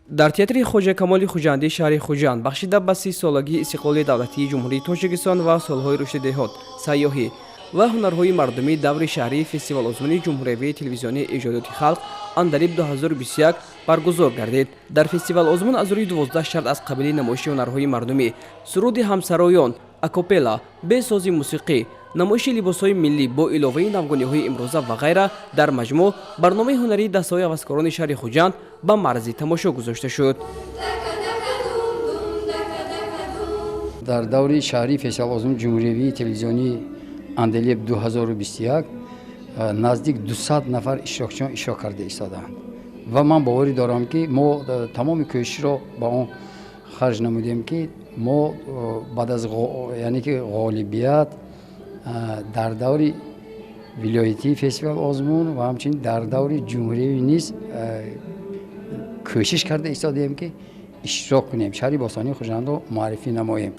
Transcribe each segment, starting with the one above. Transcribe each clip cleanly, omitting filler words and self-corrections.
Дар театри Хоҷа Камоли Хуҷандии шаҳри Хуҷанд, бахшида ба 30-солагии истиқлоли давлатии Ҷумҳурии Тоҷикистон ва солҳои рушди деҳот, сайёҳӣ ва ҳунарҳои мардумӣ, даври шаҳрии фестивал-озмуни ҷумҳуриявии телевизионии эҷодиёти халқ «Андалиб 2021» баргузор гардид. Дар фестивал-озмун аз рӯи 12 шарт аз қабили намоиши ҳунарҳои мардумӣ, суруди ҳамсароён, акапелла, бесози мусиқӣ, намоиши либосҳои миллӣ бо иловаи навгониҳои имрӯза ва ғайра, дар маҷмӯъ барномаи ҳунарии дастаҳои ҳаваскорони шаҳри Хуҷанд ба марзи тамошо гузошта шуд. Дар даври шаҳрии фестивал-озмуни ҷумҳуриявии телевизионии «Андалиб 2021» наздик 200 нафар иштирокчиён иштирок карда истодаанд ва ман боварӣ дорам, ки мо тамоми кӯшишро ба он харҷ намудем, ки мо баъд аз, яъне ки, ғолибият дар даври вилоятии фестивал озмун ва ҳамчунин дар даври ҷумҳуриявӣ низ кӯшиш карда истодаем, ки иштирок кунем, шаҳри бостонии Хуҷандро муаррифӣ намоем.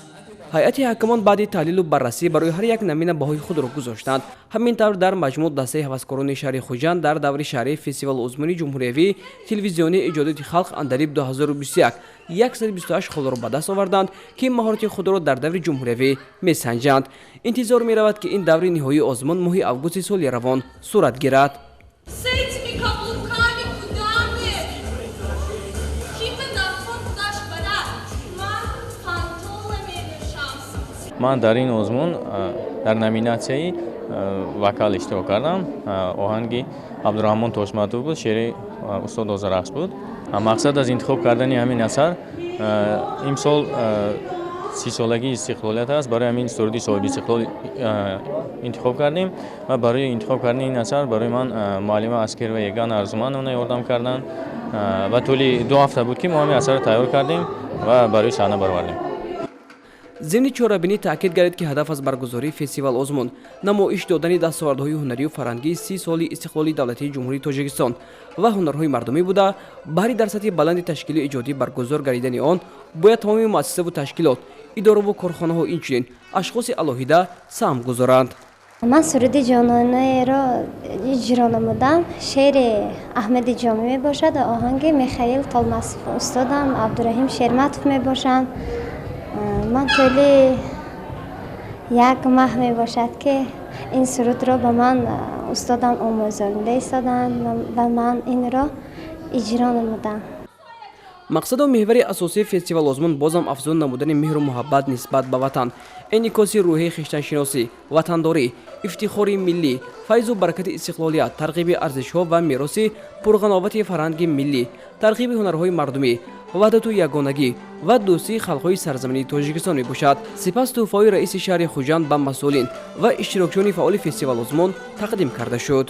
Ҳайати ҳакамон баъди таҳлилу баррасӣ барои ҳар як намина баҳои худро гузоштанд. Ҳамин тавр, дар маҷмӯъ дастаи ҳаваскорони шаҳри Хуҷанд дар даври шаҳрии фестивал-озмуни ҷумҳуриявии телевизионии эҷодиёти халқ «Андалиб 2021» 128 холро ба даст оварданд, ки маҳорати худро дар даври ҷумҳуриявӣ месанҷанд. Интизор меравад, ки ин даври ниҳоии озмун моҳи августи соли равон сурат гирад. С этими каблуками куда мы? Кима дар худаш барад. Ман пантола менӯшам. Ман дар ин озмун дар номинатсияи вокал иштирок кардам. Оҳанги Абдураҳмон Тошматов буд, шеъри устод Озарахш буд. Мақсад аз интихоб кардани ҳамин асар: имсол 30-солагии истиқлолият аст, барои ҳамин суруди соҳиби истиқлол интихоб кардем. Ва барои интихоб кардани ин асар барои ман муаллима Аскерова Егана Арзумановна ёрдам карданд ва тӯли 2 ҳафта буд, ки мо ҳамин асарро тайёр кардем ва барои саҳна баровардем. Зимни чорабинӣ таъкид гардид, ки ҳадаф аз баргузории фестивал-озмун намоиш додани дастовардҳои ҳунарию фарҳангии 30 соли истиқлоли давлатии Ҷумҳурии Тоҷикистон ва ҳунарҳои мардумӣ буда, баҳри дар сатҳи баланди ташкилию иҷодӣ баргузор гардидани он бояд тамоми муассисаву ташкилот, идораву корхонаҳо, инчунин ашхоси алоҳида саҳм гузоранд. Ман суруди ҷононаеро иҷро намудам. Шеъри Аҳмади Ҷомӣ мебошад ва оҳанги Михаил Толмасов, устодам Абдураҳим Шерматов мебошанд. Ман тӯли як маҳ мебошад, ки ин сурудро ба ман устодам омӯзонида истоданд ва ман инро иҷро намудам. Мақсаду меҳвари асосии фестивал-озмун бозам афзун намудани меҳру муҳаббат нисбат ба ватан, инъикоси рӯҳияи хештаншиносӣ, ватандорӣ, ифтихори миллӣ, файзу баракати истиқлолият, тарғиби арзишҳо ва мероси пурғановати фарҳанги миллӣ, тарғиби ҳунарҳои мардумӣ, ваҳдату ягонагӣ ва дӯстии халқҳои сарзаминии Тоҷикистон мебошад. Сипас тӯҳфаҳои раиси шаҳри Хуҷанд ба масъулин ва иштирокчиёни фаъоли фестивал-озмун тақдим карда шуд.